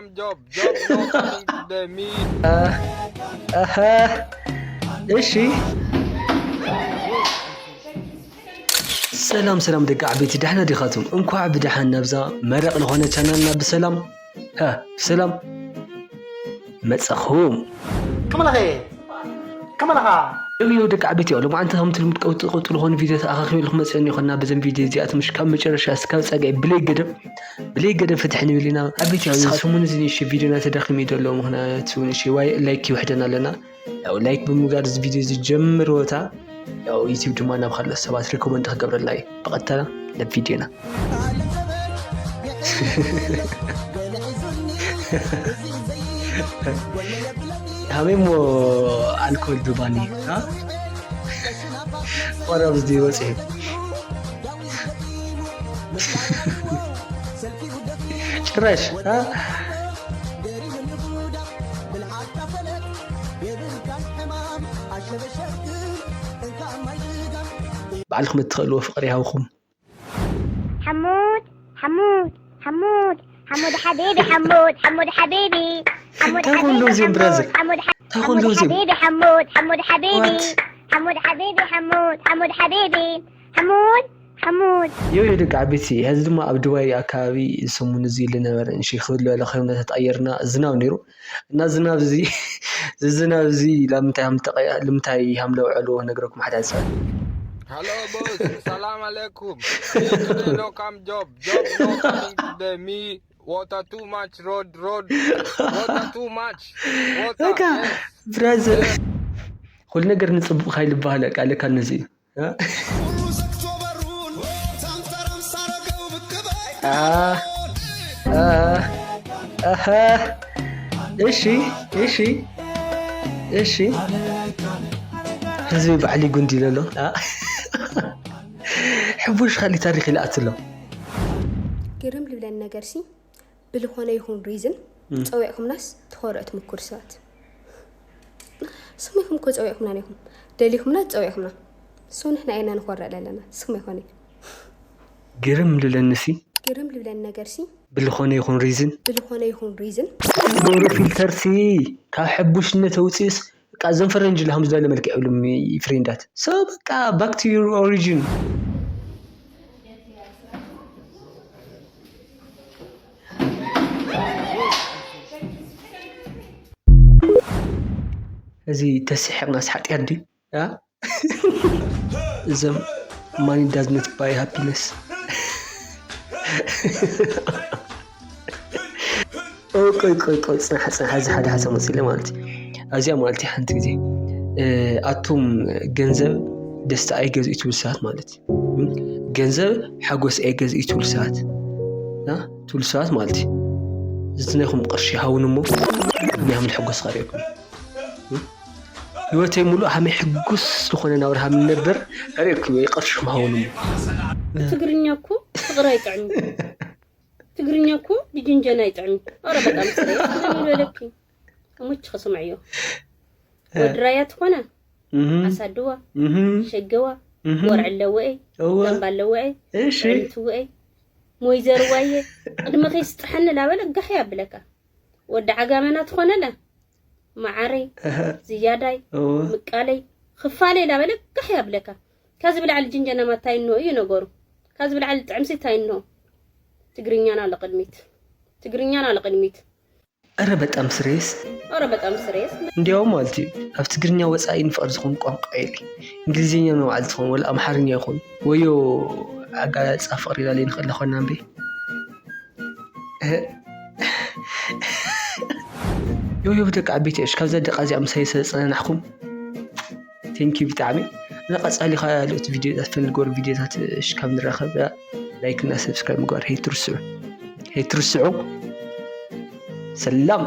Job, job, no coming to the meet. ኣሀ እሺ። ሰላም ሰላም ደቂ ዓበይቲ፣ ዳሕና ዲኻትኩም? እንኳዕ ብደሓን ናብዛ መረቕ ዝኾነ ቻናልና ብሰላም ሀ ብሰላም መጸኹም። ክመለኸ ክመለኻ ዮዮ ደቂ ዓበይቲ፣ ሎማዓንቲ ከምቲ ልሙድ ቀውጢ ቀውጢ ዝኾኑ ቪዲዮታት ኣኻኺበልኩም መፅእኒ ይኾንና። በዘን ቪዲዮ እዚኣት ምሽ ካብ መጨረሻ እስካብ ፀጋይ ብለይ ገደብ ብለይ ገደብ ፍትሒ ንብል ኢና። ዓበይቲ፣ ኣብዚ ሰሙን እዚ ንሽ ቪዲዮና ተዳኺሙ እዩ ዘሎ፣ ምኽንያቱ ንሽ ዋይ ላይክ ይውሕደና ኣለና። ያው ላይክ ብምግባር እዚ ቪዲዮ እዚ ጀምርዎ እታ ያው ዩቲዩብ ድማ ናብ ካልኦት ሰባት ሪኮመንድ ክገብረልና እዩ። ብቐጥታ ናብ ቪዲዮና። ሃመይ እሞ ኣልኮል ብባኒ እ? ቆረብ እዚ ወፂ ጭራሽ እ? ባዕልኩም እትኽእልዎ ፍቕሪ ይሃብኹም። حمود حمود حمود حمود حبيبي حمود حمود حبيبي حمود تاخذ حبيبي لوزين حمود برازيل. حمود ح- تاخذ حمود لوزين. حبيبي حمود حمود حبيبي وات؟ حمود حبيبي حمود حمود حبيبي حمود حمود ዮዮ ደቂ ዓበይቲ፣ ሕዚ ድማ ኣብ ዱባይ ኣካባቢ እዚ ሰሙን እዚ ዝነበረ ንእሽተይ ክብል ዝበለ ኩነታት ኣየርና ዝናብ ነይሩ እና ዝናብ እዚ እዚ ዝናብ እዚ ላምንታይ ሃም ተቐያ ልምንታይ ሃም ለውዐልዎ ነግረኩም ሓደ ሰብ Hello boss, salam alaikum. No come job, job no coming to the me. Water too much, road, road. Water too much. Water. በቃ Yes. ብራዘር ኩሉ ነገር ንፅቡቕ ካይልበሃል ቃል ለካ ነዚ እዩ። እ? አ፣ አ፣ ኣሀ፣ እሺ፣ እሺ፣ እሺ። ህዝቢ ባዕሊ ጉንዲ ኢሉ ኣሎ። አ? ሕቡሽ ካሊእ ታሪኽ ይልኣት ኣሎ። ግርም ልብለኒ ነገር ሲ ብልኾነ ይኹን ሪዝን ጸዊዕኩምናስ ትኾርዑ ትምኩር ሰባት ስሙ ኢኹም እኮ ጸዊዕኩምና ኢኹም ደሊኹምና ጸዊዕኩምና ሶ ንሕና ኢና ንኾርዕ ለለና ስሙ ይኾነ ግርም ልብለኒ ሲ ግርም ልብለኒ ነገር ሲ ብልኾነ ይኹን ሪዝን ብልኾነ ይኹን ሪዝን ገብሩ ፊልተር ሲ ካብ ሕቡሽነት ኣውፅእስ በቃ እዞም ፈረንጂ ለሃም ዝደለ መልክዕ ይብሉም ፍሬንዳት so በቃ back to your origin። እዚ ተስሒቕናስ ሓጢኣት ድዩ? ያ? እዞም money does not buy happiness። ኦ፣ ቆይ ቆይ ቆይ፣ ፅናሕ ፅናሕ፣ እዚ ሓደ ሓሳብ መፅእ ማለት እዩ። ኣብዚኣ ማለት እዩ ሓንቲ ግዜ እ፣ ኣቱም ገንዘብ ደስታ ኣይገዝእ ትብሉ ሰባት ማለት እዩ። እ፣ ገንዘብ ሓጎስ ኣይገዝእ ትብሉ ሰባት እ፣ ትብሉ ሰባት ማለት እዩ። እዚ ናይኹም ቅርሺ ሃውን እሞ ናይ ሓምል ሕጎስ ኸርእየኩም። እ፣ ህይወተይ ሙሉእ ሃመይ ሕጉስ ዝኾነ ናብራ ሃም ነበር ርእየኩም እየ ቅርሽኩም ሃውን እሞ። ትግርኛ እኮ ፍቕሪ ኣይጥዕም። ትግርኛ እኮ ብጅንጀና ኣይጥዕም። ኧረ በጣም ስሬ ስለምን በለኪ እሙች ከስምዕዮ ወድራያ ትኾነ እህ፣ ኣሳድዋ እህ፣ ሸገዋ እህ። ወርዕ ኣለወ እይ እወ። ደንባ ኣለወ እይ እሺ። ዕንትወ እይ ሞይዘርዋየ ቅድሚ ከይስጥሐኒ ላበለ ጋሕ ያብለካ ወዲ ዓጋመና ትኾነለ መዓረይ እህ፣ ዝያዳይ እወ። ምቃለይ ክፋለይ ላበለ ጋሕ ያብለካ። ካዚ ብላዕሊ ጅንጀና ማታይ እንሆ እዩ ነገሩ። ካዚ ብላዕሊ ጥዕምሲ ታይ እንሆ። ትግርኛና ለቅድሚት ትግርኛና ለቅድሚት። ኧረ በጣም ስሬስ ኧረ በጣም ስሬስ እንዲያውም ማለት እዩ ኣብ ትግርኛ ወፃኢ ንፍቕሪ ዝኾን ቋንቋ የለ። እንግሊዝኛ መባዕል ዝኾን ወላ ኣምሓርኛ ይኹን ወዮ ኣጋላልፃ ፍቕሪ ኢላ ለይ ንኽእል ለኾና እምበይ። ዮዮ ደቂ ዓበይቲ እሽ ካብዛ ደቃ እዚኣ ምሳይ ስለ ዝፀናናሕኩም ቴንኪ ብጣዕሚ። ንቐፃሊ ካልኦት ቪዲዮታት ፈንልገሩ ቪዲዮታት እሽ ካብ ንራኸብ ላይክ እና ሰብስክራይብ ምግባር ሄትርስዑ ሄትርስዑ። ሰላም።